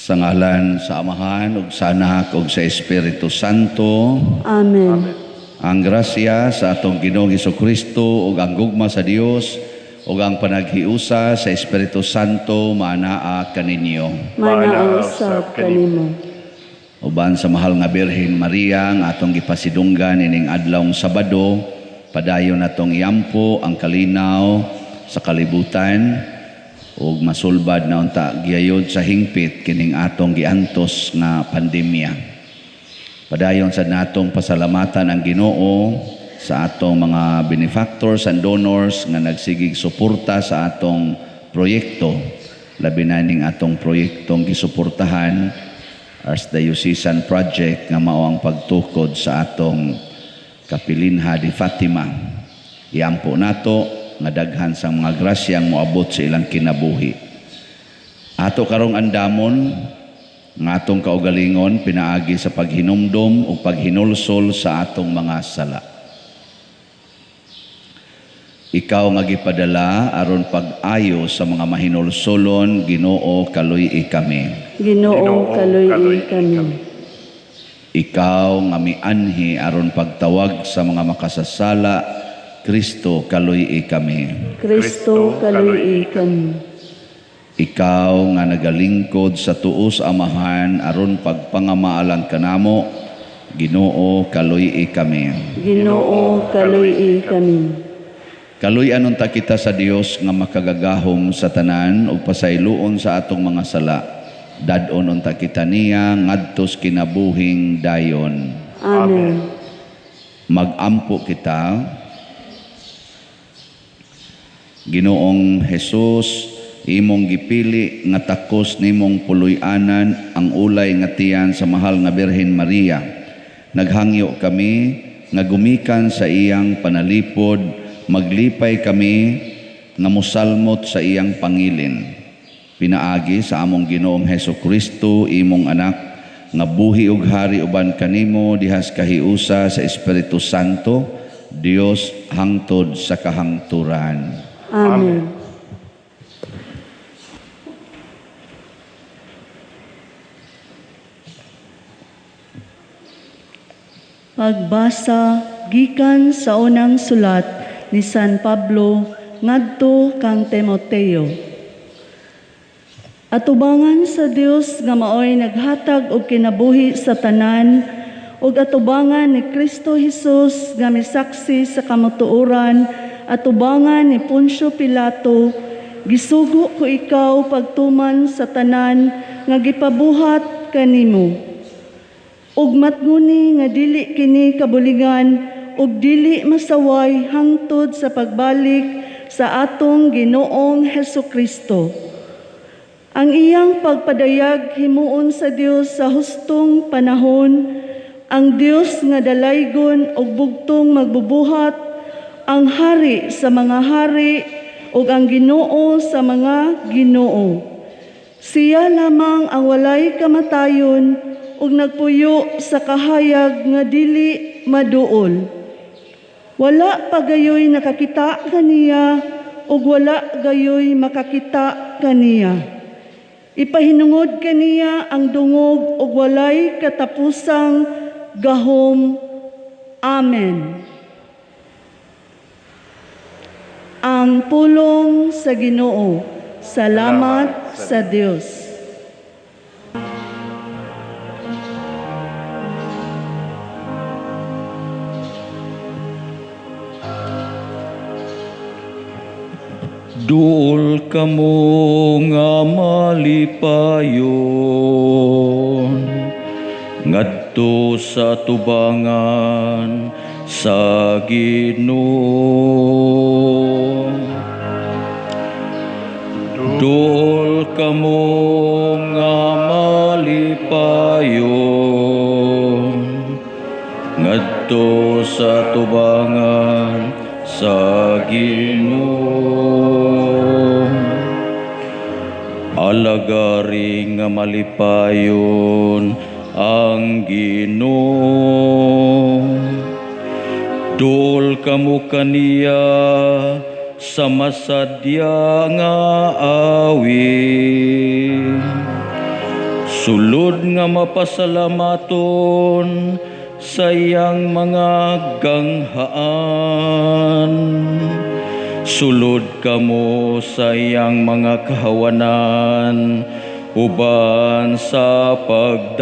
Sa ngalan sa Amahan ug sa Anak ug sa Espiritu Santo. Amen. Ang grasya sa atong Ginoong Kristo ug ang gugma sa Dios ug ang panaghiusa sa Espiritu Santo maanaa kaninyo. Manaa usab kanimo. Uban sa mahal nga Birhen Maria nga atong gipasidunggan ining adlawng Sabado, padayon natong iampo ang kalinaw sa kalibutan ug masulbad na unta giyayod sa hingpit kining atong giantos nga pandemya. Padayon sa natong pasalamatan ang Ginoo sa atong mga benefactors and donors nga nagsigig suporta sa atong proyekto. Labi na ning atong proyektong gisuportahan, Archdiocesan Project, nga mao ang pagtukod sa atong Kapilinha di Fatima. Iampo nato nga daghan sa mga grasyang moabot sa ilang kinabuhi. Ato karong andamon nga atong kaugalingon pinaagi sa paghinumdom o paghinulsol sa atong mga sala. Ikaw nga gipadala aron pag-ayo sa mga mahinulsolon, Ginoo, kaluy-i kami. Ginoo, kaluy-i kami. Ikaw nga mianhi aron pagtawag sa mga makasasala, Kristo, kaluy-i kami. Kristo, kaluy-i kami. Ikaw nga nagalingkod sa tuo sa Amahan aron pagpangamaalang kanamo, Ginoo, kaluy-i kami. Ginoo, kaluy-i kami. Kaluy-an unta kita sa Dios nga makagagahom sa tanan ug pasayloon sa atong mga sala. Dad-on unta kita niya ngadtos kinabuhing dayon. Amen. Magampo kita. Ginoong Hesus, imong gipili nga takos nimong puloy-anan ang ulay nga tiyan sa mahal nga Birhen Maria. Naghangyo kami nga gumikan sa iyang panalipod, maglipay kami nga mosalmot sa iyang pangilin. Pinaagi sa among Ginoong Hesus Kristo, imong anak, nga buhi ug hari uban kanimo dihas kahiusa sa Espiritu Santo, Dios hangtod sa kahangturan. Amen. Pagbasa gikan sa unang sulat ni San Pablo ngadto kang Timoteo. Atubangan sa Dios nga maoy naghatag og kinabuhi sa tanan, ug atubangan ni Kristo Hesus nga misaksi sa kamatuoran, atubangan ni Poncio Pilato, gisugo ko ikaw pagtuman sa tanan nga gipabuhat kanimo. Ug matnguni nga dili kini kabulingan ug dili masaway hangtod sa pagbalik sa atong Ginoong Hesukristo. Ang iyang pagpadayag himuon sa Dios sa hustong panahon, ang Dios nga dalaygon ug bugtong magbubuhat, ang hari sa mga hari ug ang Ginoo sa mga ginoo. Siya lamang ang walay kamatayon ug nagpuyo sa kahayag nga dili maduol. Wala pa gayoy nakakita kaniya ug wala gayoy makakita kaniya. Ipahinungod kaniya ang dungog ug walay katapusang gahom. Amen. Ang pulong sa Ginoo. Salamat sa Dios. Duol kamo nga malipayon ngadto sa tubangan sa Ginoo. Duol kamo nga malipayon ngadto sa tubangan sa Ginoo. Alagari nga malipayon ang Ginoo. Duol kamo kaniya sa masadya nga awi. Sulod nga mapasalamaton sa iyang mga ganghaan. Sulod kamo sa iyang mga kahawanan uban sa pagdaig.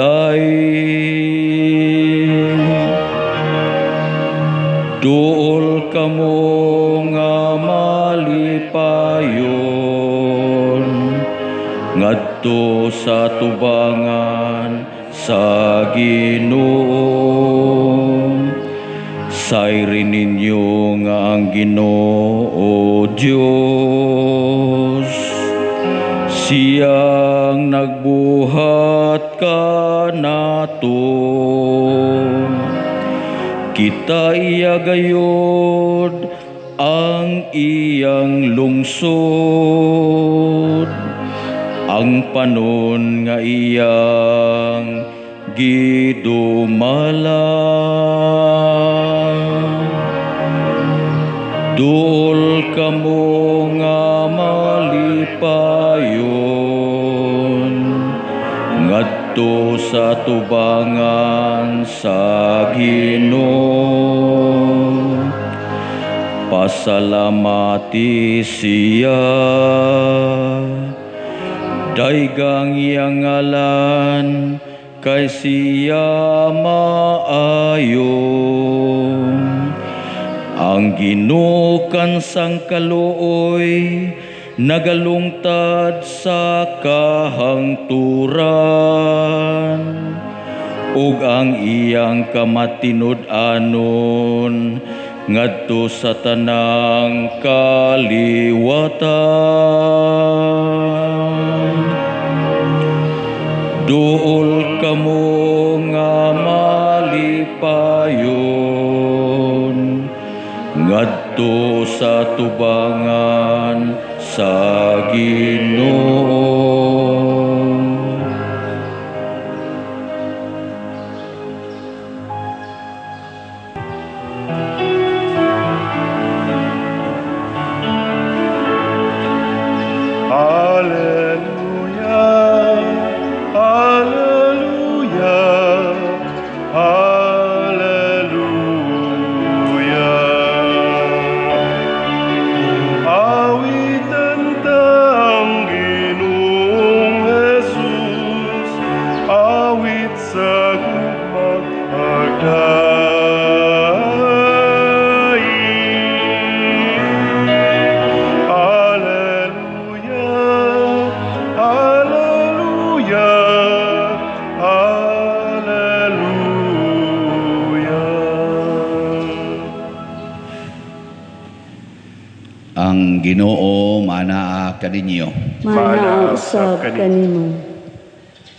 Duol kamo nga malipayon ngadto sa tubangan sa Ginoo. Sayri ninyo nga ang Ginoo Dios siyang nagbuhat kanato. Kita iya gayod ang iyang lungsod, ang panon nga iyang gidumala. Duol kamo nga malipayon ngadto sa tubangan sa Ginoo. Pasalamati siya, daygang iyang ngalan, kay siya maayo. Ang Ginoo kansang kaluoy, nagalungtad sa kahangturan, ug ang iyang kamatinud-anon ngadto sa tanang kaliwatan. Duol kamo nga malipayon ngadto sa tubangan sa Ginoo. Alleluia, alleluia, alleluia. Awitan tang Ginoong Jesus, awit sa gugmag pagdaig. Alleluia, alleluia, alleluia. Ang Ginoo maanaa kaninyo. Maanaa usab kanimo.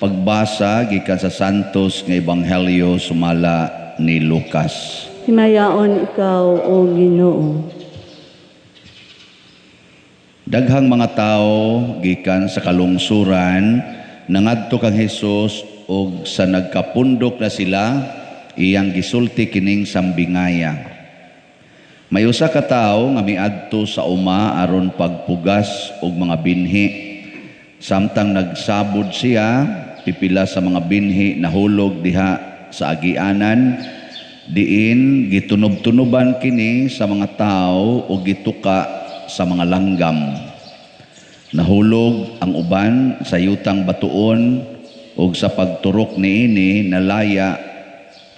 Pagbasa gikan sa Santos nga Ebanghelyo sumala ni Lucas. Himayaon ikaw, o Ginoo. Daghang mga tao gikan sa kalungsuran nangadto kang Hesus og sa nagkapundok na sila iyang gisulti kining sambingaya. May usa ka tawo nga miadto sa uma aron pagpugas og mga binhi. Samtang nagsabod siya, pipila sa mga binhi nahulog diha sa agianan, diin gitunob-tunoban kini sa mga tawo o gituka sa mga langgam. Nahulog ang uban sa yutang batuon ug sa pagturok niini nalaya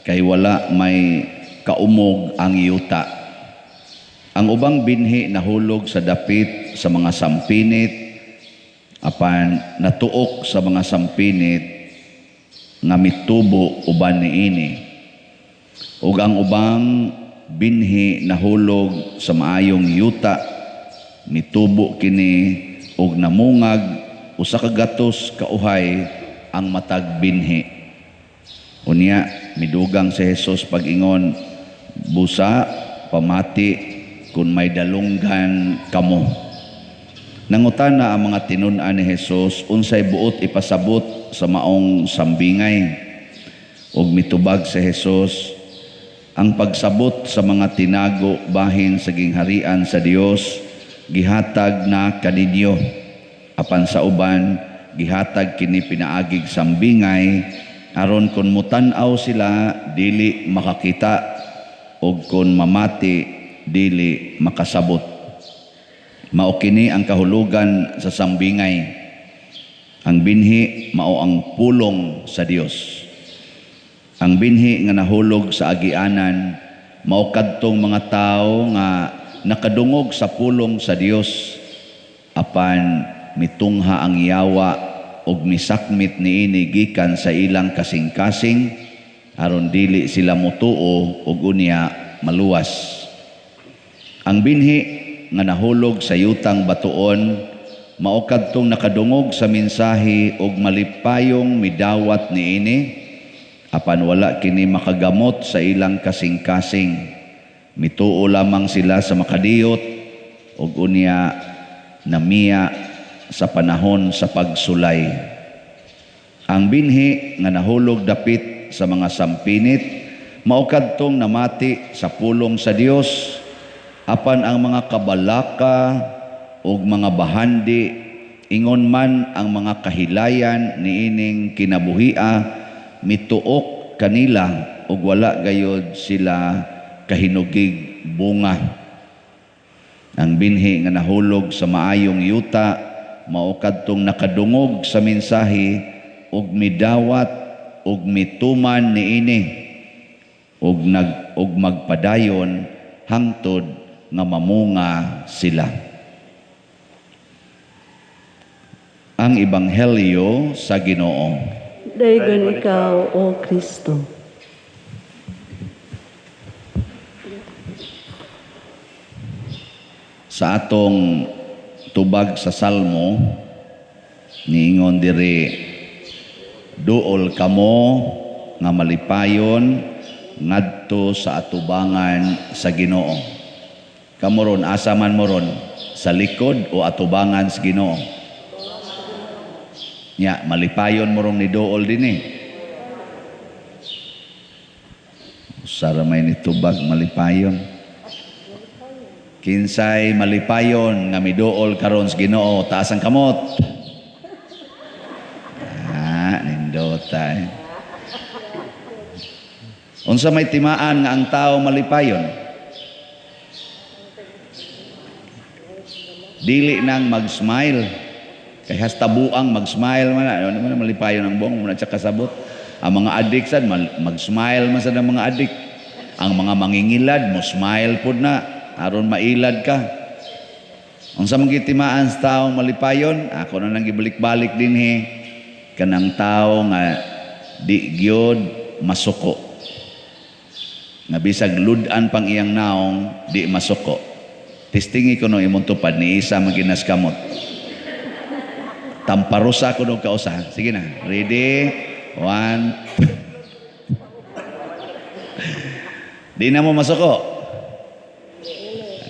kay wala may kaumog ang yuta. Ang ubang binhi nahulog sa dapit sa mga sampinit, apan natuok sa mga sampinit nga mitubo uban niini. Ug ang ubang binhi nahulog sa maayong yuta, mitubo kini ug namungag 100 ka uhay ang matag binhi. Unya midugang si Hesus pag-ingon, busa pamati kung may dalunggan kamo. Nangutana ang mga tinun-an ni Hesus unsay buot ipasabot sa maong sambingay. Ug mitubag si Hesus, ang pagsabot sa mga tinago bahin sa gingharian sa Dios gihatag na kaninyo, apan sa uban gihatag kini pinaagig sambingay aron kon mutan-aw sila dili makakita ug kon mamati dili makasabot. Mao kini ang kahulugan sa sambingay. Ang binhi mao ang pulong sa Dios. Ang binhi nga nahulog sa agianan mao kadtong mga tawo nga nakadungog sa pulong sa Dios, apan mitungha ang yawa ug misakmit niini gikan sa ilang kasing-kasing aron dili sila motuo ug unya maluwas. Ang binhi nga nahulog sa yutang batuon mao kadtong nakadungog sa mensahe ug malipayong midawat niini, apan wala kini makagamot sa ilang kasing-kasing. Mituo lamang sila sa makadiyot ug unya namiya sa panahon sa pagsulay. Ang binhi nga nahulog dapit sa mga sampinit mao kadtong namati sa pulong sa Dios, apan ang mga kabalaka ug mga bahandi ingon man ang mga kahilayan niining kinabuhia mituok kanila ug wala gayod sila kahinugig bunga. Ang binhi nga nahulog sa maayong yuta mao kadtong nakadungog sa mensahe ug midawat ug mituman niini ug ug magpadayon hangtod nga mamunga sila. Ang Ebanghelyo sa Ginoo. Daygon ikaw, O Kristo. Sa atong tubag sa Salmo, niingon diri, duol kamo nga malipayon ngadto sa atubangan sa Ginoo. Kamo ron, asa man mo ron, sa likod o atubangan sa Ginoo? Nya, malipayon mo rong ni duol dinhi. Usara may nitubag malipayon. Kinsay malipayon nga miduol karon sa Ginoo, taas ang kamot. Ah, nindota. Unsa may timaan nga ang tao malipayon? Dili nang mag-smile. Kay hasta buang mag-smile man na. Ano man malipayon ang buang, muna siya kasabot. Ang mga adik sad mag-smile man sad ang mga adik. Ang mga mangingilad mo smile pud na aron mailad ka. Unsa man gitimaan sa taong malipayon? Ako na nang gibalik-balik dinhi kanang tawo nga di gyud masuko. Nga bisag lud-an pang iyang naong di masuko. Testingi ko no imong tupad ni isa maginas kamot. Tamparusa ko no kausa. Sige na. Ready? 1. Di na mo masuko.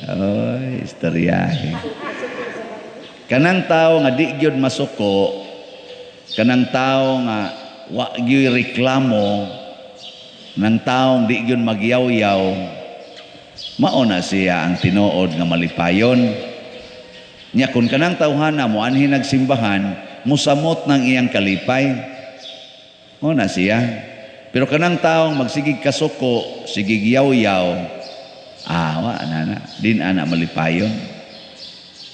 Oy, istoryahe. Kanang tao nga di gyud masuko, kanang tao nga wa gyud reklamo, nang taong di gyud magyaw-yaw, mao na siya ang tinuod nga malipayon. Nya kun kanang tawhana mo anhi nagsimbahan, musamot nang iyang kalipay. Mao na siya. Pero kanang taong magsigig kasuko, sigig yaw-yaw, wa na na, din ana malipayon.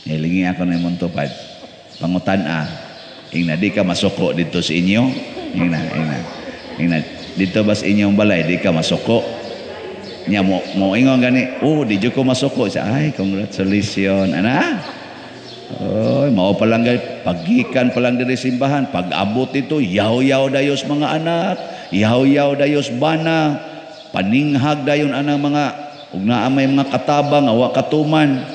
Hilingi ako na imong tupad. Pangutan-a, ingna di ka masuko dito sa inyo. Ingna, ingna. Ingna dito ba sa inyong balay di ka masuko? Nya mo ingon gani, oh di jud ko masuko. Sa ay congratulations ana. Oy, mao pa lang paggikan pa lang diri simbahan, pag-abot dito yaw-yaw dayos mga anak, yaw-yaw dayos bana, paninghag dayon anang mga ug naa may mga katabang awa katuman.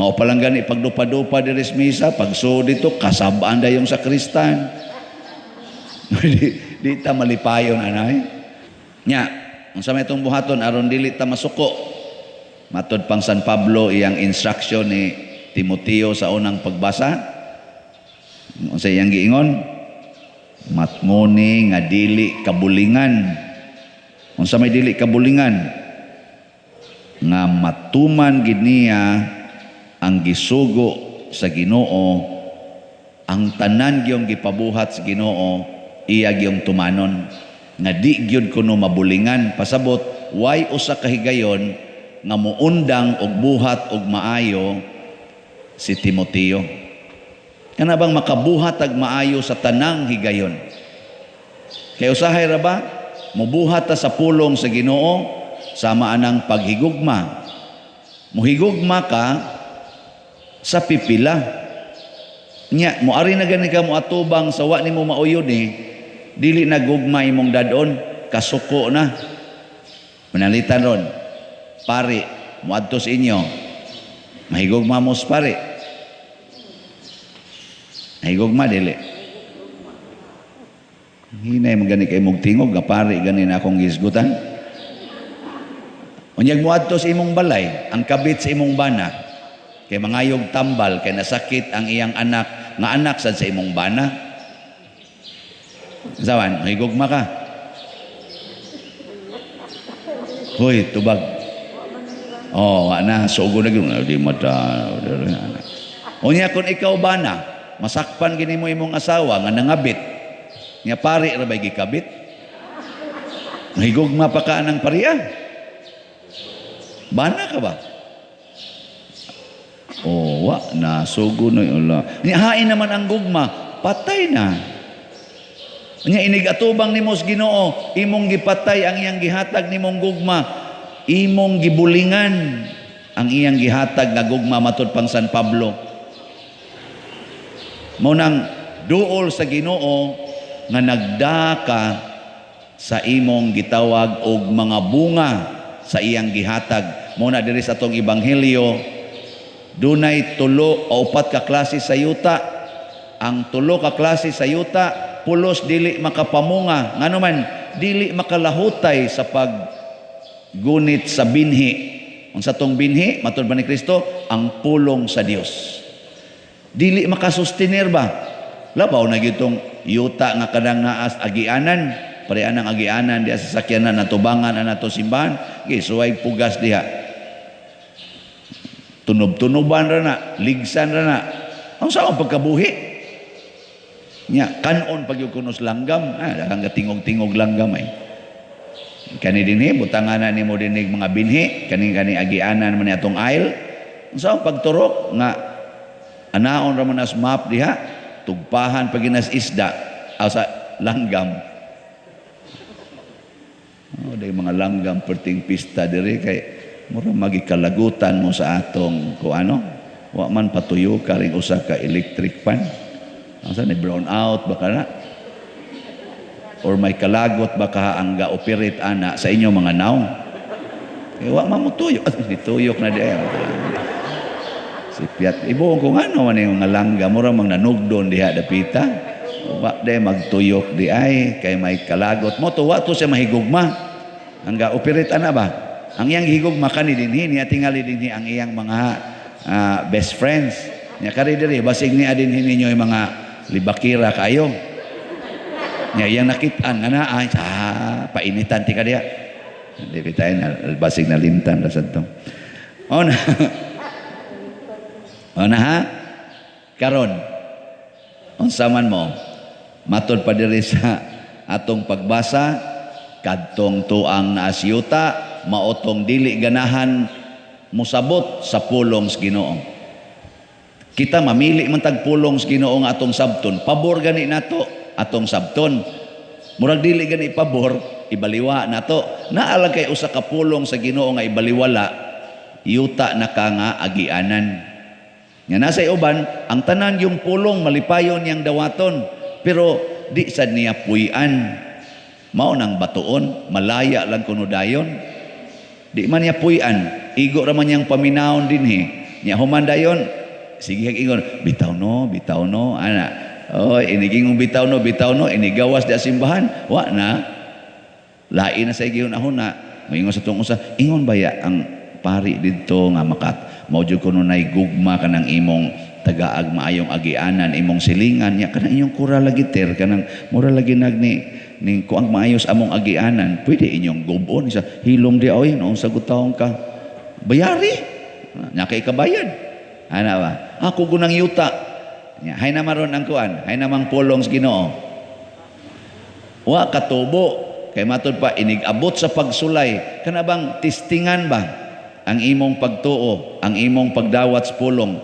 Mao pa lang gani pagdupa-dupa diri sa misa, pagsuod dito kasab-an dayong sakristan. Di ta malipayon anay. Nya, unsa may itong buhaton aron dili ta masuko? Matod pang San Pablo iyang instruction ni Timoteo sa unang pagbasa. Unsa iyang giingon? Matngoni nga dili kabulingan. Unsa may dili kabulingan? Nga matuman gid niya ang gisugo sa Ginoo Ang tanan gyung gipabuhat sa Ginoo, iya gyung tumanon. Nga di gyud kuno mabulingan, pasabot way usa ka higayon nga muundang og buhat og maayo si Timoteo. Kana bang makabuhat og maayo sa tanang higayon? Kay usahay ra ba mubuhat ta sa pulong sa Ginoo sama anang paghigugma. Muhigugma ka sa pipila. Nya moari na gani ka moatubang sa wa nimo mauyod ni, dili na gugma imong dadon, kasuko na. Manalitan ron, pari moadto sa inyo, mahigugma mo sa pari. Mahigugma dili. Hinay man gani kay mong tingog nga pari gani na akong gisgutan. Unyag moadto sa imong balay, ang kabit sa imong bana, kay mangayog tambal kay nasakit ang iyang anak, nga anak sad sa imong bana. Sawan, mahigugma ka. Hoy, tubag. Oh, wa na, sugo na gyud, di mata. Unya kun ikaw bana, masakpan gini mo imong asawa nga nangabit. Nya pari ra bay gikabit? Mahigugma pa ka anang pariya? Bana ka ba? Oh, wa na sugo na ula. Nya hain naman ang gugma, patay na. Nya inig-atubang nimo sa Ginoo, imong gipatay ang iyang gihatag nimong gugma, imong gibulingan ang iyang gihatag nga gugma matud pang San Pablo. Mao nang duol sa Ginoo nga nagdaka sa imong gitawag og mga bunga sa iyang gihatag. Mao na diri sa atong ebanghelyo, dunay tulo o upat ka klase sa yuta. Ang tulo ka klase sa yuta pulos dili makapamunga, ngano man dili makalahutay sa paggunit sa binhi. Unsa tong binhi matud ba ni Kristo? Ang pulong sa Dios. Dili makasustenir ba? Labaw na gyud tong yuta nga kadang naas agianan, parehan ang agianan diha sa sakyanan natubangan ana to simbahan, gisuway pugas diha. Tunob-tunoban ra na, ligsan ra na. Ang sa akong pagkabuhi? Nya kanon pag yung kunos langgam, daghang tingog-tingog langgam ay. Kani dinhi butanganan nimo dinhi mga binhi, kani kani agianan man ni atong aisle. Unsa ang pagturok nga anaon ra man as map diha, tugpahan pag ginas isda sa langgam. Oh, day mga langgam perting pista diri kay mura magikalagutan mo sa atong kuano, wa man patuyo ka ring usa ka electric fan. Asa ni brown out baka na? Or may kalagot baka ang ga-operate ana sa inyo mga naong. Eh, wa man mo tuyok. Nituyok na di ay. Si Piat, ibuong ko nga naman yung mga langga, mura mang nanugdon diha dapita. Wa day magtuyok di ay, kay may kalagot mo. Tuwa to siya mahigugma. Ang ga-operate ana ba? Ang iyang higugma kani dinhi, niya tingali dinhi ang iyang mga best friends. Nya kari diri, basig niya dinhi ninyo yung mga libakira kayo. Nya iyang nakitaan nga na ay painitan ti ka diha. Di bitay na basig na limtan ra sad to. O na. O na ha? Karon unsa man mo matod pa diri sa atong pagbasa, kadtong tuang naasyuta maotong dili ganahan mosabot sa pulong sa Ginoo. Kita mamili man tag pulong sa Ginoo nga atong sabton, pabor gani nato atong sabton. Murag dili gani pabor, ibaliwa nato. Naa lang kay usa ka pulong sa Ginoo nga ibaliwala, yuta na ka nga agianan. Nga nasa uban, ang tanan yung pulong malipayon niyang dawaton, pero di sad niya puy-an. Mao nang batuon, malaya lang kuno dayon. Di man niya puy-an, igo ra man niyang paminawon dinhi. Nya human dayon, sige kag ingon, bitaw no, ana. Oh, inigingong bitaw no, inigawas di simbahan, wa na. Lain na sa gihuna-huna. Moingon sa tong usa, ingon baya ang pari didto nga makat. Mao jud kuno nay gugma kanang imong tagaag maayong agianan, imong silingan nya kanang inyong kura lagi ter kanang mura lagi nagni ning kuang maayos among agianan, pwede inyong gubon sa hilom di oy noong sagot taong ka. Bayari. Nya kay kabayad. Ana ba? Ako gunang yuta. Nya, hay na maron ang kuan, hay namang pulong sa Ginoo. Wa katubo kay matud pa inig-abot sa pagsulay, kana bang testingan ba ang imong pagtuo, ang imong pagdawat sa pulong.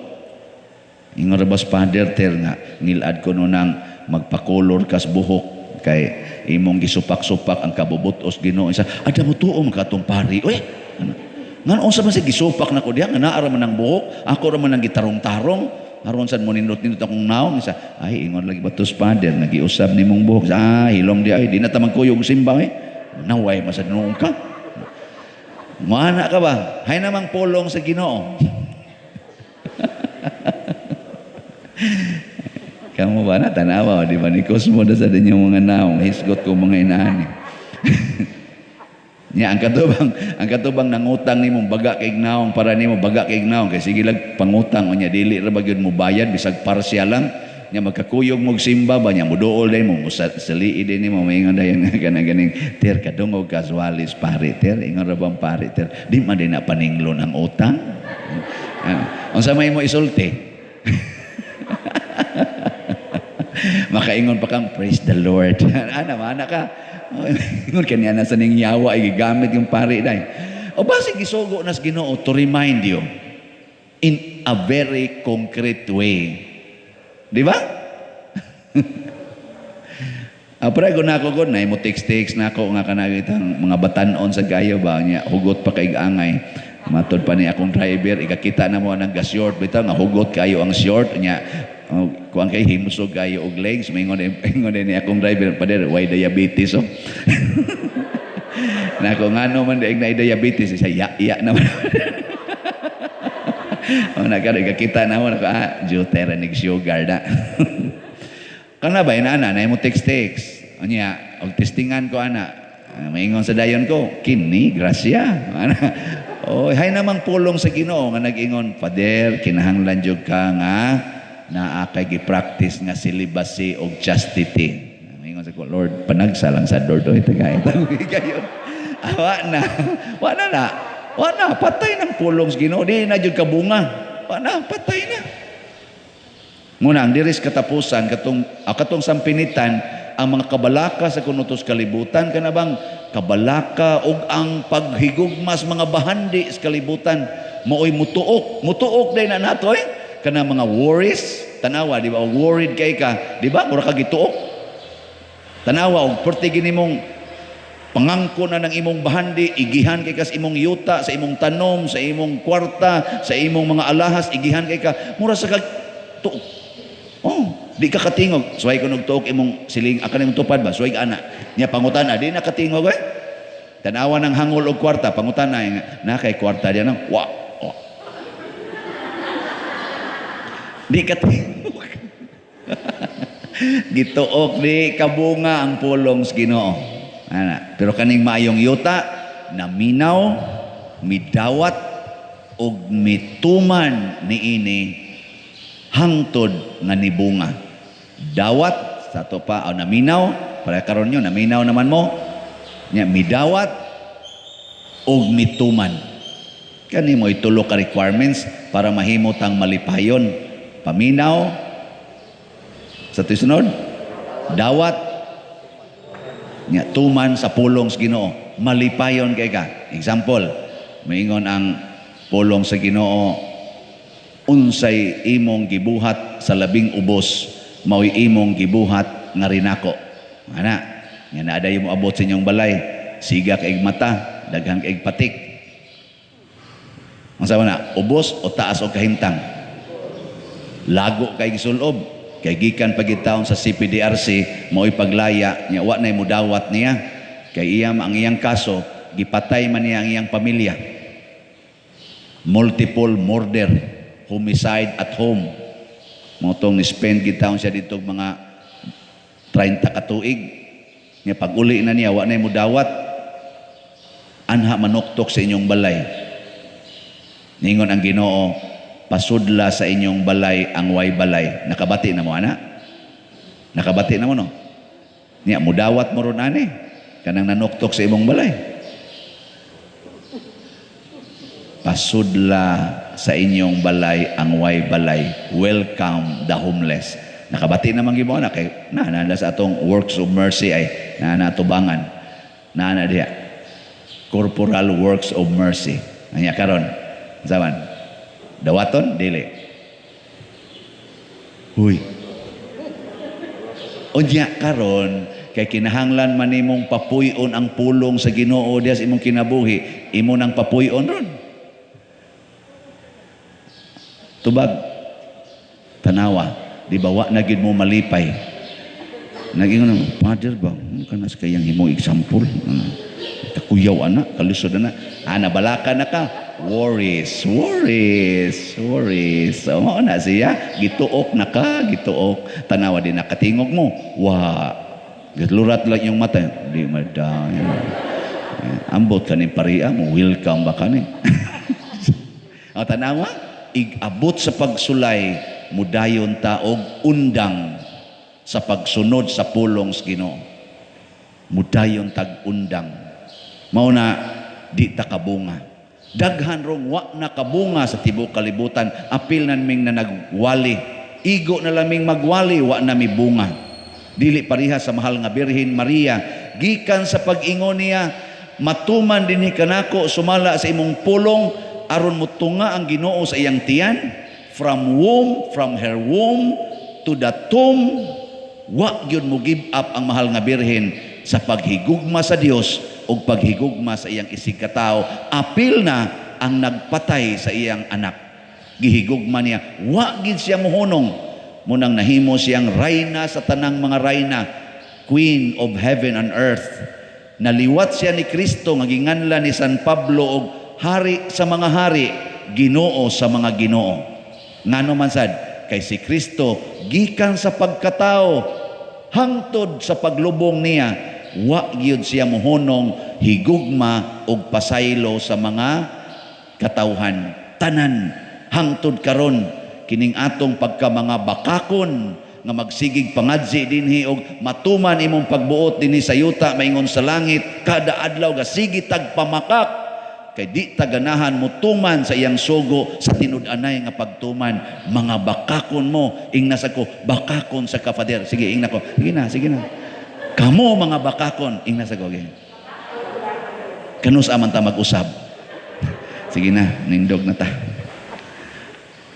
Ingon ra bas Father Ter nga ngilad ko no nang magpakulor kas buhok kay imong gisupak-supak ang kabubutos Ginoo. Isa ada mo tuo man katong pari. Uy, ngan unsa man si gisupak nako diha nga naa ra man ang buhok, ako ra man ang gitarong-tarong. Aron sad mo nindot-nindot akong naong. Isa, ay ingon lagi batos Father nga giusab nimong buhok. Ah, hilom di ay di na ta magkuyog simba eh. Naway masad noong ka. Muana ka ba? Hay namang pulong sa Ginoo. Kamu ba na tanawa di ba ni Cosmo da sa inyong mga naong hisgot ko mga inaani. Nya ang katubang nangutang nimo baga kay naong para nimo baga kay naong kay sige lag pangutang unya dili ra ba gyud mo bayad bisag partial lang. Nya magkakuyog mo simba ba nya muduol day mo musalii din nimo maingon dayon nga kana ganing ter kadungog casualis pare ter ingon ra bang pare ter di man din na paninglon ang utang. Unsa may mo isulti? Makaingon pa kang praise the Lord. Ana mana ka. Ingon kaniya na sa ning yawa ay gigamit yung pare day. O basi gisugo nas Ginoo to remind you in a very concrete way. Di ba? Apre ko na ako god na mo text na ako nga kanagitang mga batan-on sa gayo ba nya hugot pa kay angay. Matod pa ni akong driver ikakita na mo ang gas short bitaw nga hugot kayo ang short nya kuan kay himsog kayo og legs maingon ingon ni akong driver pader why diabetes oh. Nako ngano man diay na diabetes siya ya ya naman. O nagkaroon ikakita na mo nako juter nig sugar na. Kana ba inana na mo text unya og testingan ko ana maingon sa dayon ko kini grasya ana. Oh, hay namang pulong sa Ginoo nga nag-ingon, Father, kinahanglan jud ka nga naa kay gi-practice nga celibacy og chastity. Maingon sa ko, Lord, panagsa lang sa door do ito kay. Kayo. Wa na. Wa na na. Wa na, patay ng pulong sa Ginoo, di na jud kabunga. Wa na, patay na. Muna ang diris katapusan katong sampinitan ang mga kabalaka sa kunutos kalibutan kana bang kabalaka og ang paghigugmas mga bahandi sa kalibutan maoy mutuok day na nato eh kana mga worries tanawa di ba worried kay ka di ba mura ka gituok tanawa og perti gini mong pangangko na ng imong bahandi igihan kay ka sa imong yuta sa imong tanom sa imong kwarta sa imong mga alahas igihan kay ka mura sa kag tuok. Oh, di ka katingog. Suway ko nagtuok imong siling akan imong tupad ba? Suway ka ana. Nya pangutana di na katingog eh. Tanawa ng hangol og kwarta, pangutana na kay kwarta diyan nang wa. Oh. Di katingog. Gituok di kabunga ang pulong sa Ginoo. Ana, pero kaning maayong yuta naminaw, midawat og mituman niini hangtod nga nibunga. Dawat sa to pa o naminaw, para karon nyo naminaw naman mo nya midawat og mituman. Kani mo itulo ka requirements para mahimo tang malipayon. Paminaw sa tisunod, dawat nya tuman sa pulong sa Ginoo, malipayon kay ka. Example, moingon ang pulong sa Ginoo, unsay imong gibuhat sa labing ubos mao'y imong gibuhat nga rinako. Ana, nga naaday mo abot sa inyong balay, siga kaig mata, daghang kaig patik. Unsa man na, ubos o taas o kahimtang? Lago kay gisulob, kay gikan pagitawon sa CPDRC mao'y paglaya nya wa nay mudawat niya kay iya ang iyang kaso gipatay man niya ang iyang pamilya. Multiple murder, homicide at home. Mo tong ni-spend gitawon siya dito mga 30 ka tuig. Nya pag-uli na niya wa nay mudawat, anha manuktok sa inyong balay. Ningon ang Ginoo, pasudla sa inyong balay ang way balay. Nakabati na mo ana? Nakabati na mo no? Nya mudawat mo ron ani kanang nanuktok sa imong balay. Pasudla sa inyong balay ang way balay. Welcome the homeless. Nakabati naman gyud mo na kay na na sa atong works of mercy ay na natubangan. Na na diha. Corporal works of mercy. Anya karon. Zaman. Dawaton dili. Huy. Unya karon kay kinahanglan man nimong papuy-on ang pulong sa Ginoo diha sa imong kinabuhi, imo nang papuy-on ron. Tubag. Tanawa, di ba wa na gid mo malipay. Nag-ingon na, "Father ba, kana sa kayang himo example. Kakuyaw ana, kalisod ana." Ana balaka na ka. Worries, worries, worries. So, mao na siya, gituok na ka, gituok. Tanawa di nakatingog mo. Wa. Gitlurat lang yung mata. Di mada. Ambot ka ni paria mo, welcome ba ka ni? O tanawa, igabot sa pagsulay, mudayon ta og undang sa pagsunod sa pulong sa Ginoo. Mudayon tag undang. Mao na di ta kabunga. Daghan rong wa na kabunga sa tibuok kalibutan, apil na ming na nagwali. Igo na laming magwali, wa na mi bunga. Dili pareha sa mahal nga Birhen Maria, gikan sa pag-ingon niya, "Matuman dinhi kanako sumala sa imong pulong," aron mutunga ang Ginoo sa iyang tiyan, from womb, from her womb to the tomb, wa gyud mo give up ang mahal nga Birhen sa paghigugma sa Dios ug paghigugma sa iyang isigkatao, apil na ang nagpatay sa iyang anak. Gihigugma niya, wa gid siya mohunong. Munang nahimo siyang rayna sa tanang mga rayna, Queen of heaven and earth. Naliwat siya ni Kristo nga ginganlan ni San Pablo og hari sa mga hari, Ginoo sa mga ginoo. Ngano man sad kay si Kristo gikan sa pagkatao hangtod sa paglubong niya, wa gyud siya mohunong higugma og pasaylo sa mga katawhan tanan. Hangtod karon, kining atong pagka mga bakakon nga magsigig pangadzi dinhi og "Matuman imong pagbuot dinhi sa yuta maingon sa langit," kada adlaw gasigi tag pamakak kay di ta ganahan mutuman sa iyang sugo sa tinud-anay nga pagtuman. Mga bakakon mo. Ingna sa ko, "Bakakon sa ka, Father." Sige, ingna ko. Sige na, sige na. "Kamo mga bakakon." Ingna sa ko. Okay. Kanus-a man ta mag-usab? Sige na, nindog na ta.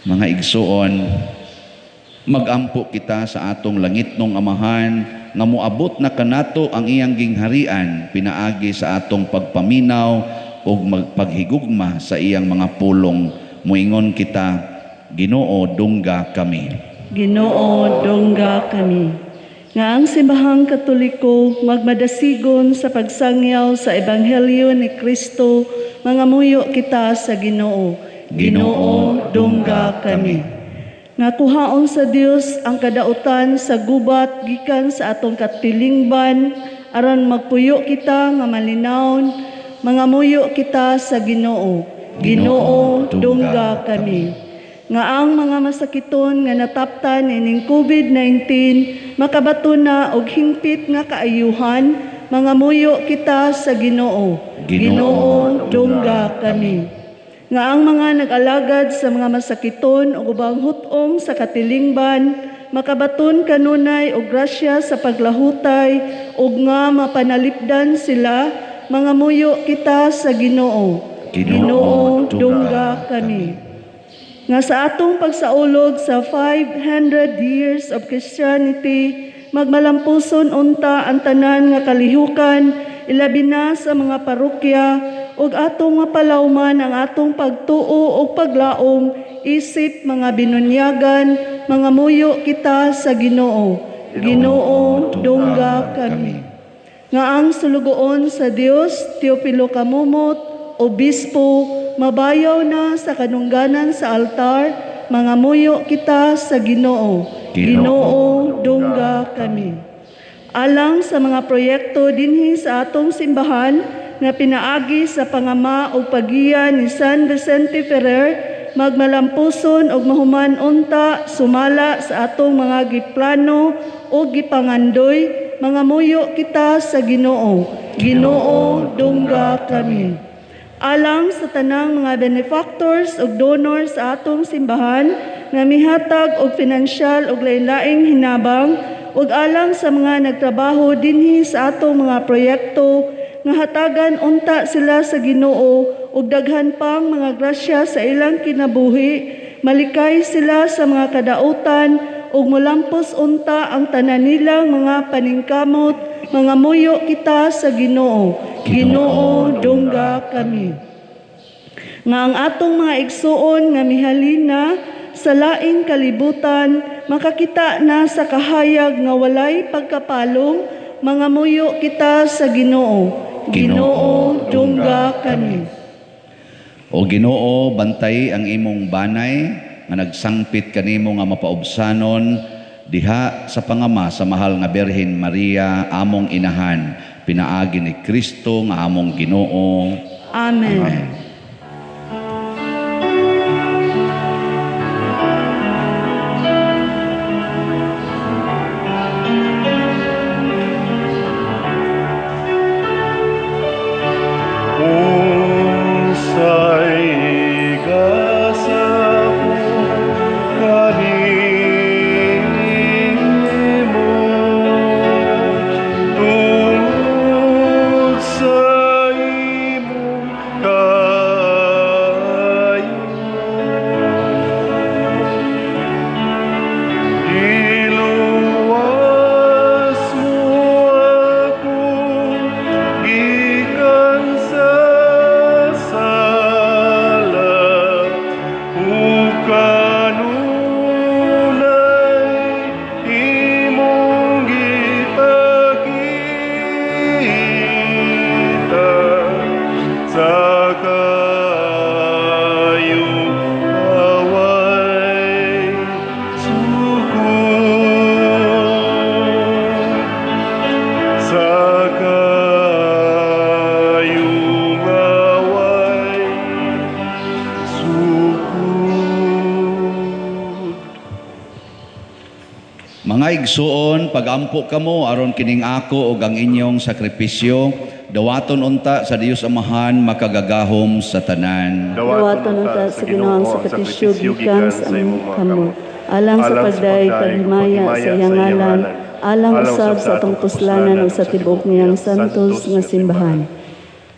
Mga igsuon, magampo kita sa atong langitnong Amahan nga moabot na kanato ang iyang gingharian pinaagi sa atong pagpaminaw ug magpaghigugma sa iyang mga pulong. Muingon kita, Ginoo, dungga kami. Ginoo, dungga kami. Nga ang simbahang Katoliko magmadasigon sa pagsangyaw sa Ebanghelyo ni Kristo, mangamuyo kita sa Ginoo. Ginoo, dungga kami. Nga kuhaon sa Dios ang kadautan sa gubat gikan sa atong katilingban aron magpuyo kita nga malinawon, mangamuyo kita sa Ginoo. Ginoo, dungga kami. Nga ang mga masakiton nga nataptan ining COVID-19 makabaton na og hingpit nga kaayuhan, mangamuyo kita sa Ginoo. Ginoo, dungga kami. Nga ang mga nag-alagad sa mga masakiton ug ubang hut-ong sa katilingban makabaton kanunay og grasya sa paglahutay ug nga mapanalipdan sila, mangamuyo kita sa Ginoo. Ginoo, dungga kami. Nga sa atong pagsaulog sa 500 years of Christianity, magmalampuson unta ang tanan nga kalihukan, ilabi na sa mga parokya, ug atong mapalawman ang atong pagtuo ug paglaom isip mga binunyagan, mangamuyo kita sa Ginoo. Ginoo, dungga kami. Nga ang sulugoon sa Dios, Teopilo Camomot, Obispo, mabayaw na sa kanungganan sa altar, mangamuyo kita sa Ginoo. Ginoo, dungga kami. Alang sa mga proyekto dinhi sa atong simbahan nga pinaagi sa pangama o pagiya ni San Vicente Ferrer, magmalampuson og mahuman unta sumala sa atong mga giplano o gipangandoy, mangamuyo kita sa Ginoo. Ginoo, dungga kami. Alang sa tanang mga benefactors ug donors sa atong simbahan nga mihatag og pinansyal ug lain-laing hinabang, ug alang sa mga nagtrabaho dinhi sa atong mga proyekto, nga hatagan unta sila sa Ginoo ug daghan pang mga grasya sa ilang kinabuhi, malikay sila sa mga kadautan ug molampos unta ang tanan nilang mga paningkamot, mangamuyo kita sa Ginoo. Ginoo, dungga kami. Nga ang atong mga igsuon nga mihalin na sa laing kalibutan makakita na sa kahayag nga walay pagkapalong, mangamuyo kita sa Ginoo. Ginoo, dungga kami. O Ginoo, bantay ang imong banay nga nagsangpit kanimo nga mapaubsanon diha sa pangama sa mahal nga Birhen Maria among inahan, pinaagi ni Kristo nga among Ginoo. Amen. Amen. Unsay gasa ko kanimo, tungod sa imong kaayo. Giluwas mo ako gikan sa sala, ug kanunay imong gipakita sa kaayo nga way sukod. Sa kaayo nga way sukod. Mga igsuon, pagampo kamo aron kining ako ug ang inyong sakripisyo dawaton unta sa Dios Amahan makagagahom sa tanan. Dawaton unta sa Ginoo ang sakripisyo gikan sa imong kamot, alang sa pagdayeg paghimaya sa iyang ngalan, alang usab sa atong puslanan ug sa tibuok niyang santos nga simbahan.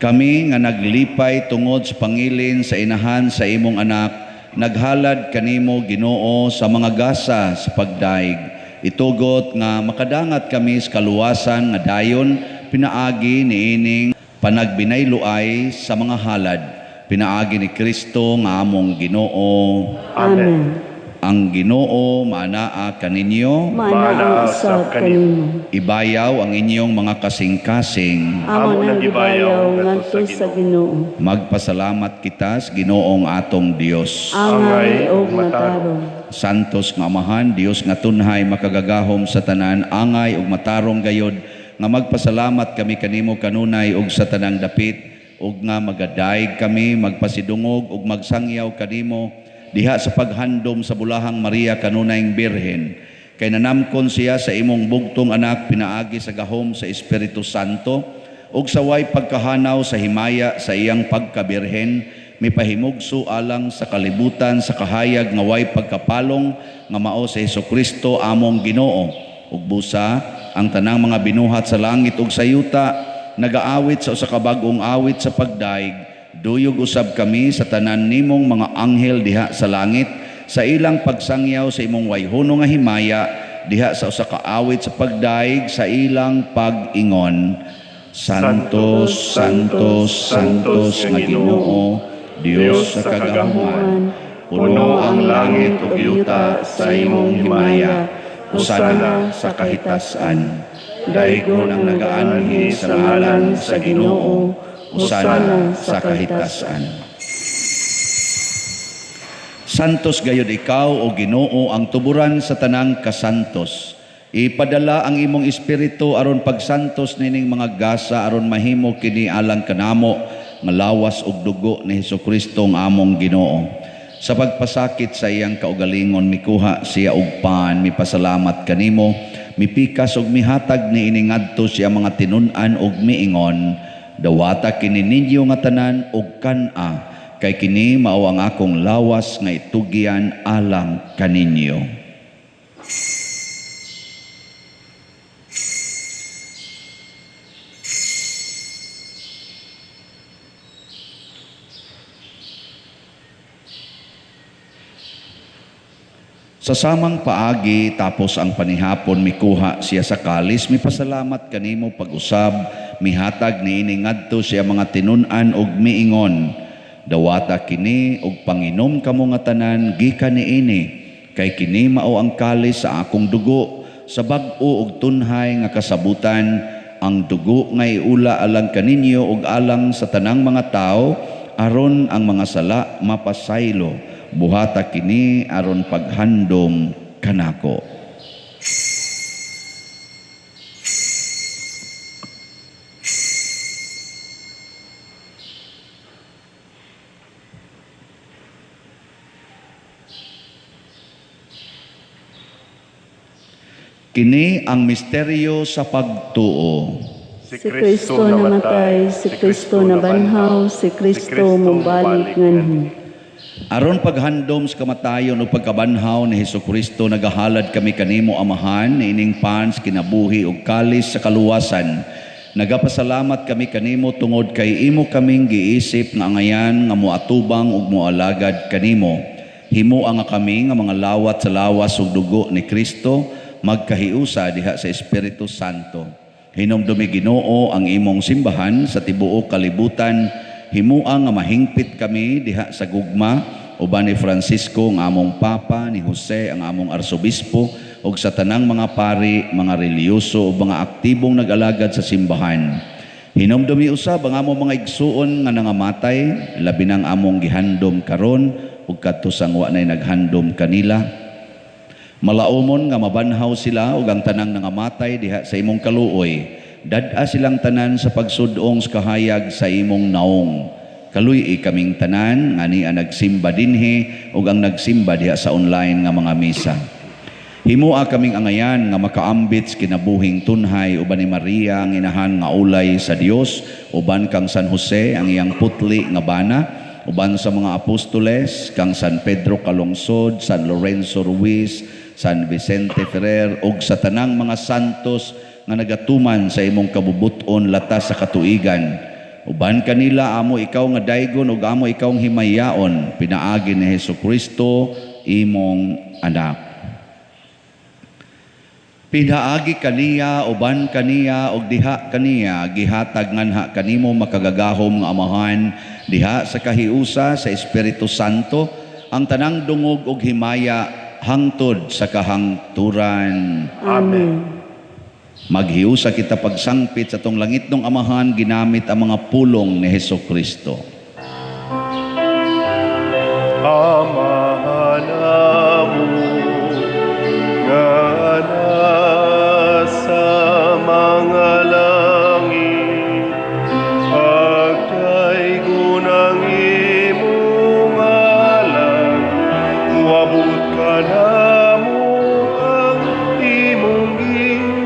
Kami nga naglipay tungod sa pangilin sa inahan sa imong anak, naghalad kanimo, Ginoo, sa mga gasa sa pagdayeg. Itugot nga makadangat kami sa kaluwasan nga dayon pinaagi niining panagbinayloay sa mga halad, pinaagi ni Kristo nga among Ginoo. Amen. Ang Ginoo maanaa kaninyo. Maanaa usab kanimo. Ibayaw ang inyong mga kasing-kasing. Amo nang gibayaw ngadto sa Ginoo. Magpasalamat kita sa Ginoong atong Dios. Angay ug matarong. Santos nga Amahan, Dios nga tunhay makagagahom sa tanan, angay ug matarong gayod nga magpasalamat kami kanimo kanunay ug sa tanang dapit, ug nga magadayeg kami, magpasidungog ug magsangyaw kanimo diha sa paghandom sa bulahang Maria kanunayng Birhen. Kay nanamkon siya sa imong bugtong anak pinaagi sa gahom sa Espiritu Santo, ug sa way pagkahanaw sa himaya sa iyang pagkabirhen, mipahimugso alang sa kalibutan sa kahayag nga way pagkapalong nga mao sa Hesukristo among Ginoo. Ug busa ang tanang mga binuhat sa langit ug sa yuta nagaawit sa usa ka bag-ong awit sa pagdayeg, duyog usab kami sa tanan nimong mga anghel diha sa langit sa ilang pagsangyaw sa imong wayhono nga himaya diha sa usa ka awit sa pagdayeg sa ilang pag-ingon: Santos, Santos, Santos nga Ginoo, Dios sa kagahuman. Puno ang langit ug yuta sa imong himaya. Hosana sa kahitasan. Daygon ang nagaanhi sa ngalan sa Ginoo. Hosana sa kahitasan. Santos gayud ikaw, o Ginoo, ang tuburan sa tanang kasantos. Ipadala ang imong espiritu aron pagsantos nining mga gasa aron mahimo kini alang kanamo nga lawas ug dugo ni Hesukristo ang among Ginoo. Sa pagpasakit sa iyang kaugalingon, mikuha siya og pan, mipasalamat kanimo, mipikas ug mihatag niini ngadto siya mga tinun-an ug miingon: Dawata kini ninyo nga tanan og kan-a, kay kini mao ang akong lawas nga itugyan alang kaninyo. Sa samang paagi, tapos ang panihapon, mikuha siya sa kalis, mipasalamat kanimo pag-usab, mihatag niini ngadto siya mga tinun-an og miingon. Dawata kini og panginom kamo nga tanan gikan niini, kay kini mao ang kalis sa akong dugo, sa bag-o og tunhay nga kasabutan, ang dugo nga iula alang kaninyo og alang sa tanang mga tawo, aron ang mga sala mapasaylo. Buhata kini aron paghandom kanako. Kini ang misteryo sa pagtuo. Si Kristo namatay, si Kristo nabanhaw, si Kristo mobalik nganhi. Aron paghandom sa kamatayon o pagkabanhaw ni Hesukristo, nagahalad kami kanimo Amahan niining pans kinabuhi ug kalis sa kaluwasan. Nagapasalamat kami kanimo tungod kay imo kaming giisip nga angayan nga moatubang ug moalagad kanimo. Himoa nga kami nga mga lawat sa lawas ug dugo ni Kristo magkahiusa diha sa Espiritu Santo. Hinumdumi Ginoo ang imong simbahan sa tibuok kalibutan. Himua nga mahingpit kami diha sa gugma uban ni Francisco ang among Papa, ni Jose ang among Arsobispo, ug sa tanang mga pari, mga relihiyoso ug mga aktibong nag-alagad sa simbahan. Hinumdumi usab ang among mga igsuon nga nangamatay, labi nang among gihandom karon ug kadto sang wa nay naghandom kanila. Malaumon nga mabanhaw sila ug ang tanang nangamatay diha sa imong kaluoy. Dad-a silang tanan sa pagsudong sa kahayag sa imong naong. Kaluy-i kaming tanan nga niya nagsimba dinhi ug ang nagsimba diha sa online nga mga misa. Himoa kaming angayan nga makaambit sa kinabuhing tunhay uban ni Maria ang inahan nga ulay sa Dios, uban kang San Jose ang iyang putli nga bana, uban sa mga apostoles kang San Pedro Calungsod, San Lorenzo Ruiz, San Vicente Ferrer ug sa tanang mga santos nga nagatuman sa imong kabubuton latas sa katuigan. Uban kanila amo ikaw nga daygon ug amo ikaw ang himayaon pinaagi ni Hesukristo imong anak. Pinaagi kaniya, uban kaniya ug diha kaniya gihatag nganha kanimo makagagahom nga Amahan diha sa kahiusa sa Espiritu Santo ang tanang dungog ug himaya hangtod sa kahangturan. Amen. Maghiusa kita pagsangpit sa tong langitnong Amahan ginamit ang mga pulong ni Hesukristo. Amahan amo nga nasa mga langit, pagdaygon ang imong ngalan, moabot kanamo ang imong gingharian,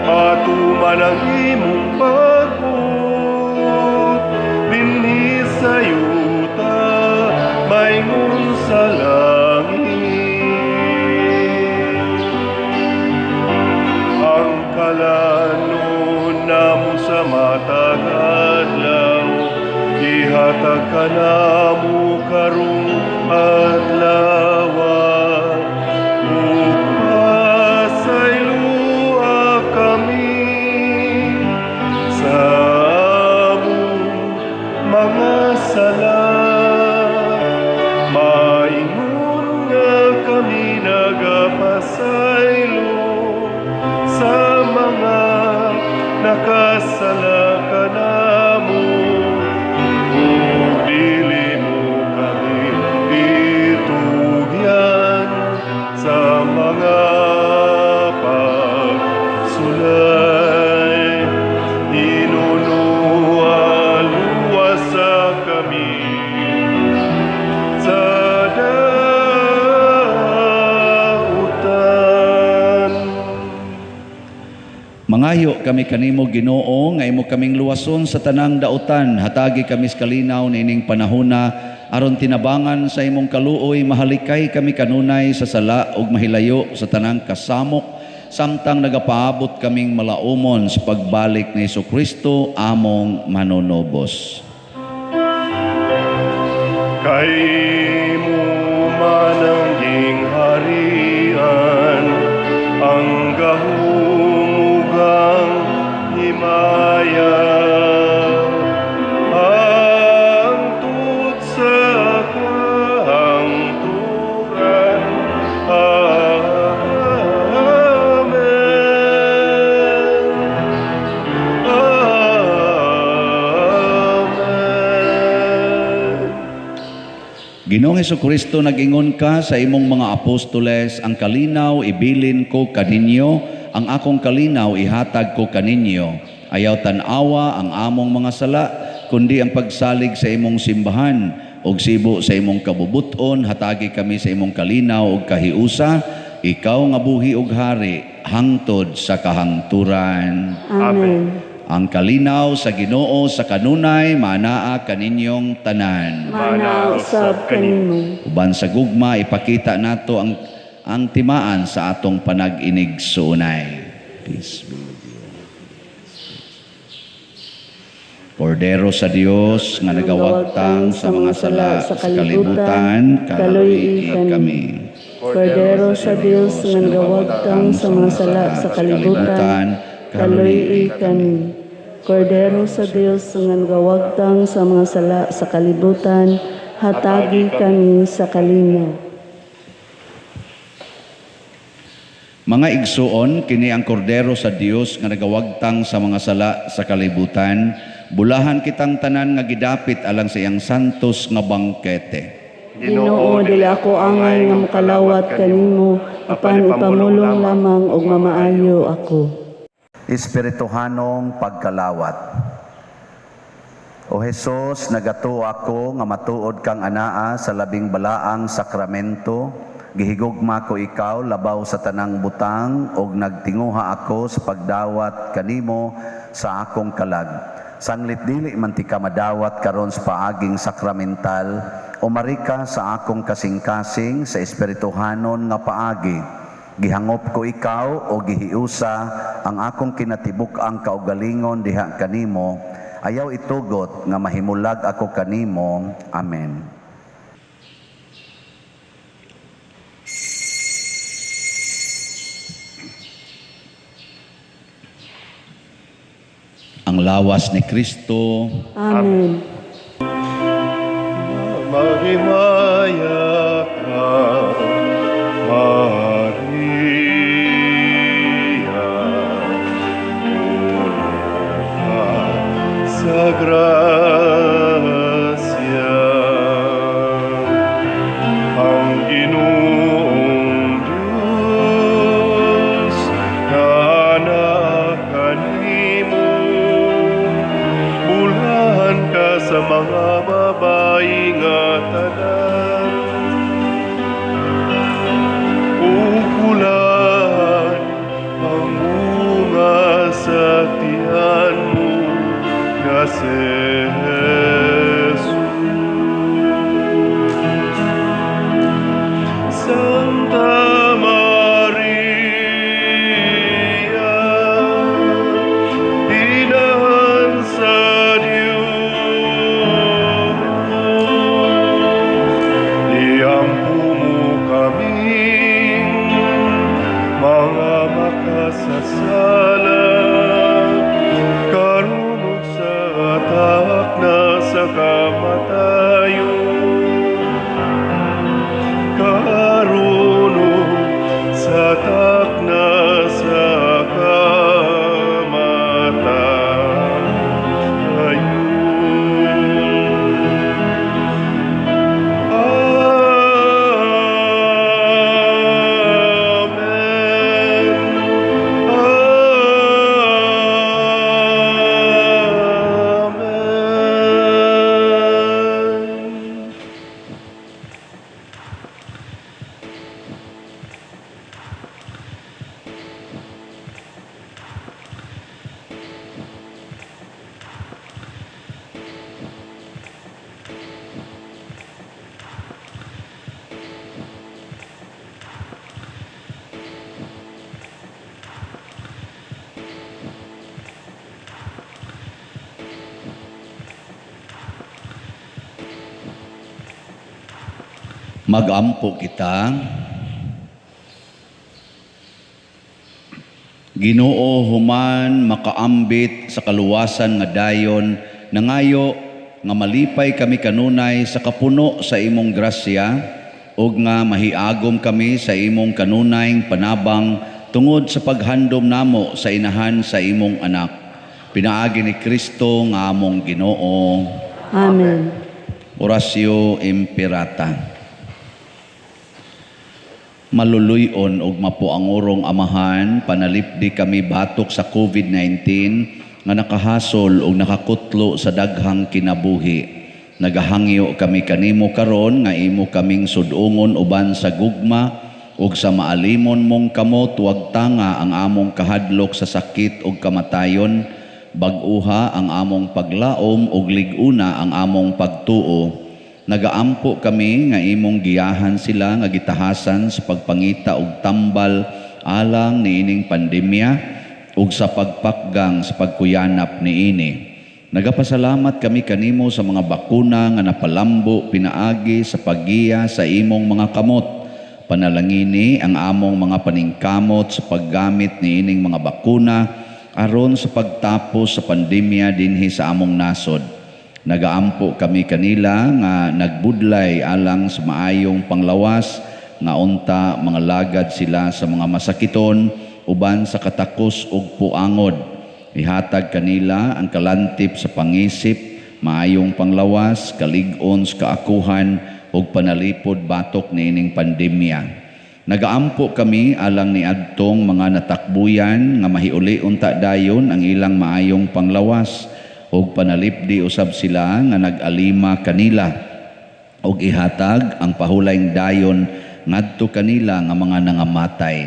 atuman ang imong pagbuot dinhi sa yuta maingon sa langit. Ang kalanon namo sa matag adlaw, ihatag kanamo karong adlaw, ug pasayloa kami sa among mga sala, maingon nga kami nagapasaylo sa mga nakasala kanamo, ug dili mo Mangayo kami kanimo, Ginoo, nga imo kaming luwason sa tanang dautan. Hatagi kami sa kalinaw niining panahona aron tinabangan sa imong kaluoy mahalikay kami kanunay sa sala ug mahilayo sa tanang kasamok samtang nagapaabot kaming malaumon sa pagbalik ni Kristo among manunubos. Kay imo man ang gingharian, ang gahom ug ang himaya, hangtod sa kahangturan. Amen. Amen. Ginoong Kristo, nag-ingon ka sa imong mga apostoles, "Ang kalinaw ibilin ko kaninyo, ang akong kalinaw ihatag ko kaninyo." Ayaw tan-awa ang among mga sala, kundi ang pagsalig sa imong simbahan ug sibo sa imong kabubuton, hatagi kami sa imong kalinaw ug kahiusa, ikaw nga buhi ug hari hangtod sa kahangturan. Amen. Ang kalinaw sa Ginoo sa kanunay maanaa kaninyong tanan. Maanaa usab kanimo. Uban sa gugma, ipakita nato ang timaan sa atong panag-inigsuonay. Peace be with you. Kordero sa Dios nga nagawagtang sa mga sala sa kalibutan, kaluy kami. Kordero sa Dios nga nagawagtang sa mga sala sa kalibutan, kaluy kami. Kordero sa Dios nga nagawagtang sa mga sala sa kalibutan, hatagi kami sa kalinaw. Mga igsuon, kini ang Kordero sa Dios nga nagawagtang sa mga sala sa kalibutan. Bulahan kitang tanan nga gidapit alang sa iyang santos nga bangkete. Ginoo, dili ako angay nga mokalawat kanimo, apan ipamulong lamang ug mamaayo ako. Espirituhanong pagkalawat. O Hesus, nagatuo ako nga matuod kang anaa sa labing balaang sakramento. Gihigugma ko ikaw labaw sa tanang butang ug nagtinguha ako sa pagdawat kanimo sa akong kalag. Sanglit dili man ti ka madawat karon sa paaging sakramental, umari ka sa akong kasing-kasing sa espirituhanon nga paagi. Gihangop ko ikaw o gihiusa ang akong kinatibuk-ang kaugalingon diha kanimo. Ayaw itugot nga mahimulag ako kanimo. Amen. Ang lawas ni Kristo. Amen. Maghimaya ka, Maria, puno ka sa grasya. Ang Ginoong Diyos anaa kanimo, bulahan ka sa mga babayi nga tanan, ug bulahan ang bunga sa tiyan mo nga si Jesus. Santa Maria, Inahan sa Diyos, iampo mo kaming mga makasasala, karon ug sa takna sa kamatayon. Karon ug sa takna sa kamatayon. Amen. Amen. Magampo kita. Ginoo, human makaambit sa kaluwasan nga dayon, nangayo nga malipay kami kanunay sa kapuno sa imong grasya ug nga mahiagom kami sa imong kanunayng panabang tungod sa paghandom namo sa inahan sa imong anak. Pinaagi ni Kristo nga among Ginoo. Amen. Oratio Imperata. Maluluy-on ug mapuangurong Amahan, panalipdi kami batok sa COVID-19 nga nakahasol ug nakakutlo sa daghang kinabuhi. Nagahangyo kami kanimo karon nga imo kaming sudungon uban sa gugma ug sa maalimon mong kamot, wagtanga ang among kahadlok sa sakit ug kamatayon, bag-uha ang among paglaom ug lig-una ang among pagtuo. Nagaampo kami nga imong giyahan sila nga gitahasan sa pagpangita og tambal alang niining pandemya ug sa pagpakgang sa pagkuyanap niini. Nagapasalamat kami kanimo sa mga bakuna nga napalambo pinaagi sa paggiya sa imong mga kamot. Panalangini ang among mga paningkamot sa paggamit niining mga bakuna aron sa pagtapos sa pandemya dinhi sa among nasod. Nagaampo kami kanila nga nagbudlay alang sa maayong panglawas nga unta mga lagad sila sa mga masakiton uban sa katakos ug puangod. Ihatag kanila ang kalantip sa pangisip, maayong panglawas, kalig-on sa kaakuhan ug panalipod batok niining pandemya. Nagaampo kami alang niadtong mga natakbuyan nga mahiuli unta dayon ang ilang maayong panglawas ug panalipdi usab sila nga nag-alima kanila ug ihatag ang pahulayng dayon ngadto kanila nga mga nangamatay.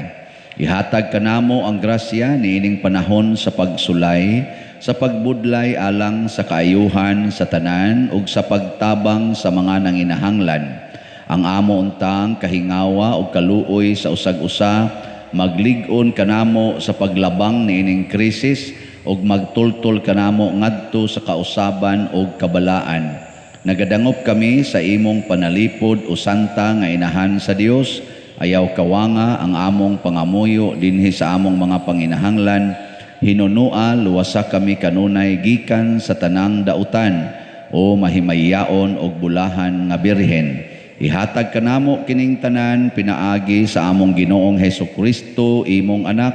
Ihatag kanamo ang grasya niining panahon sa pagsulay, sa pagbudlay alang sa kaayuhan sa tanan ug sa pagtabang sa mga nanginahanglan. Ang amo untang kahingawa ug kaluoy sa usag-usa maglig-on kanamo sa paglabang niining krisis ug magtultol kanamo ngadto sa kausaban ug kabalaan. Nagadangop kami sa imong panalipod o santa nga inahan sa Dios. Ayaw kawanga ang among pangamuyo dinhi sa among mga panginahanglan. Hinunua luwasa kami kanunay gikan sa tanang dautan o mahimayaon og bulahan nga birhen. Ihatag kanamo kining tanan pinaagi sa among Ginoong Hesus Kristo, imong anak,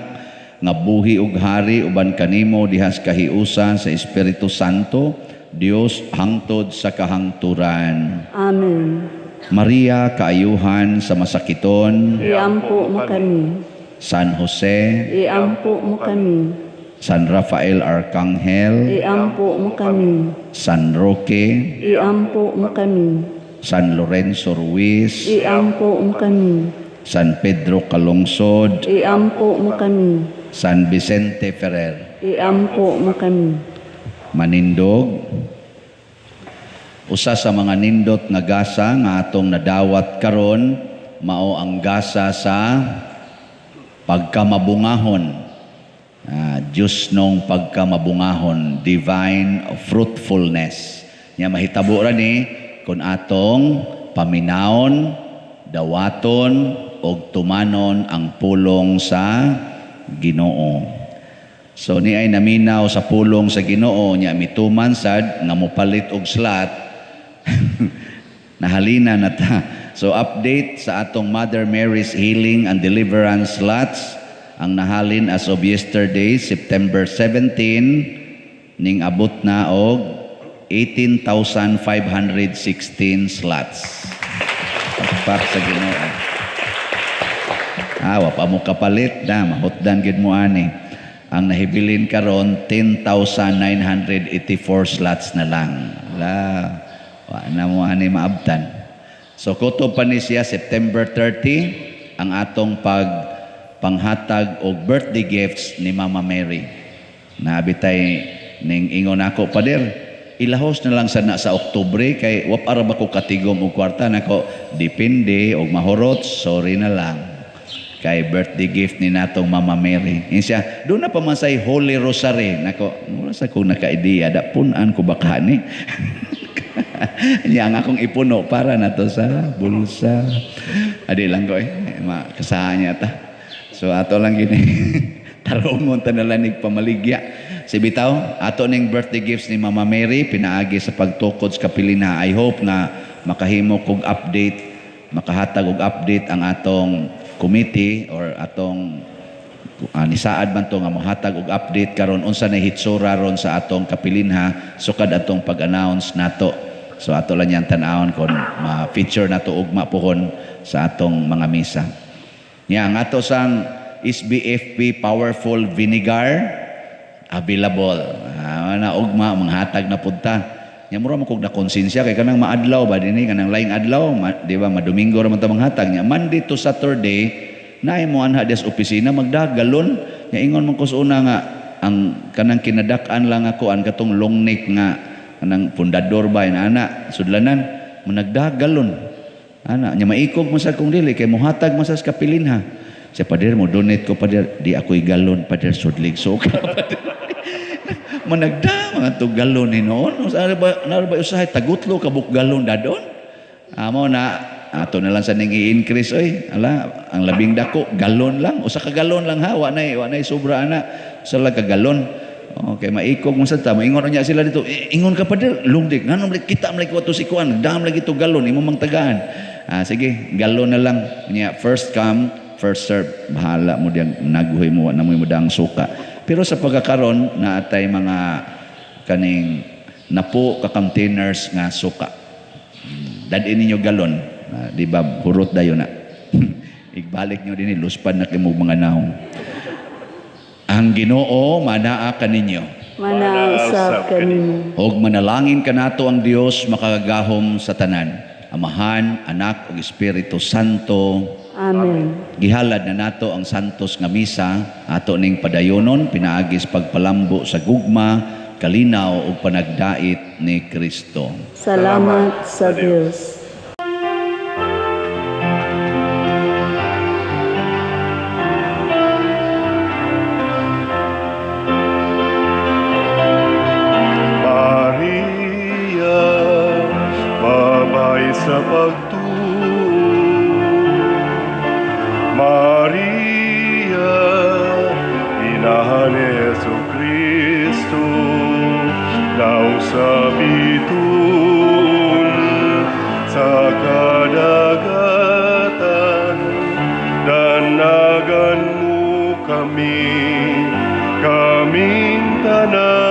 nga buhi ug hari uban kanimo dihas kahiusa sa Espiritu Santo, Dios hangtod sa kahangturan. Amen. Maria, kaayuhan sa masakiton, Iampo mo kami. San Jose, Iampo mo kami. San Rafael Arcangel, Iampo mo kami. San Roque, Iampo mo kami. San Lorenzo Ruiz, Iampo mo kami. San Pedro Calungsod, Iampo mo kami. San Vicente Ferrer. Iampo mo kami. Manindog. Usa sa mga nindot nga gasa nga atong nadawat karon mao ang gasa sa pagkamabungahon. Diyos nung pagkamabungahon, divine fruitfulness. Nya mahitabo ra ni kun atong paminawon, dawaton og tumanon ang pulong sa Ginoo. So ni ay naminaw sa pulong sa Ginoo nya mituman sad nga mopalit og slot. Nahalina na ta. So update sa atong Mother Mary's Healing and Deliverance slots ang nahalin as of yesterday, September 17, ning abot na og 18,516 slots. Pakpak sa Ginoo. Wa pa mo kapalit na, mahutdan gid mo ani. Ang nahibilin karon 10,984 slots na lang. La, wa na mo ani maabtan. So kutob pa ni siya September 30 ang atong panghatag og birthday gifts ni Mama Mary. Naabitay ning ingon ako, Pader, ilahos na lang sana sa Oktubre kay wa pa ra ba ko katigom og kwarta nako, depende og mahurot, sorry na lang. Kay birthday gift ni natong Mama Mary. Ingon siya, doon na pa man say Holy Rosary. Nako, wala sa kong naka-idea, da punan ko baka ni. Nya ang akong ipuno para na to sa bulsa. Adi lang ko eh. Makasahan niya ta. So ato lang gini. Tarungon ta na lang pamaligya. Si bitaw, ato ning birthday gifts ni Mama Mary pinaagi sa pagtukod sa kapilina. I hope nga makahimo kog update, makahatag og update ang atong committee or atong nisaad man to nga mohatag og update karon unsa na hitsura ron sa atong kapilinha sukad atong pag-announce nato. So ato lang yan tan-awon kon ma-feature nato ugma pohon sa atong mga misa. Nya ang ato sang SBFP Powerful Vinegar available. Na ugma manghatag na punta. Nya mura man kog na konsensya kay kanang maadlaw ba dinhi kanang laing adlaw, di ba madomingo ra man ta manghatag nya Monday to Saturday naay mo anha des opisina magdagalon. Nya ingon man ko sa una nga ang kanang kinadak-an lang ako ang katong long neck nga kanang pundador ba ina ana sudlanan managdagalon ana nya maikog man sa kong dili kay mohatag man sa kapilinha. Sa pader mo donate ko pader di ako'y galon pader sudlig so pader. Managda mga to galon hinuon sa ba na ba usahay tagutlo ka buk galon dadon amo na ato na lang sa ning i-increase oy ala ang labing dako galon lang usa ka galon lang ha wa nay sobra ana usa lang ka galon. Okay, maikog mo sa ta moingon unya sila dito ingon ka pader lungdik nganong kita man lagi to si kuan dam lagi to galon imo mang tagaan. Sige galon na lang nya first come first serve bahala mo diyang naghuy mo wa na mo dang suka. Pero sa pagkakaron naatay mga kaning napo ka containers nga suka. Dad-in ninyo galon, di ba hurot dayon na. Igbalik nyo dinhi luspan na kimo mga naong. Ang Ginoo manaa kaninyo. Manaa usab kanimo. Og manalangin kanato ang Dios makagagahom sa tanan. Amahan, Anak ug Espiritu Santo. Amen. Gihalad na nato ang santos nga misa ato ning padayonon pinaagis pagpalambo sa gugma, kalinaw ug panagdait ni Kristo. Salamat sa Dios. Maria, babay sa pagtuo. Maria, inahan ni Jesu Kristo, law sa bituon, sa kadagatan, danagan mo kami, kaming tanan.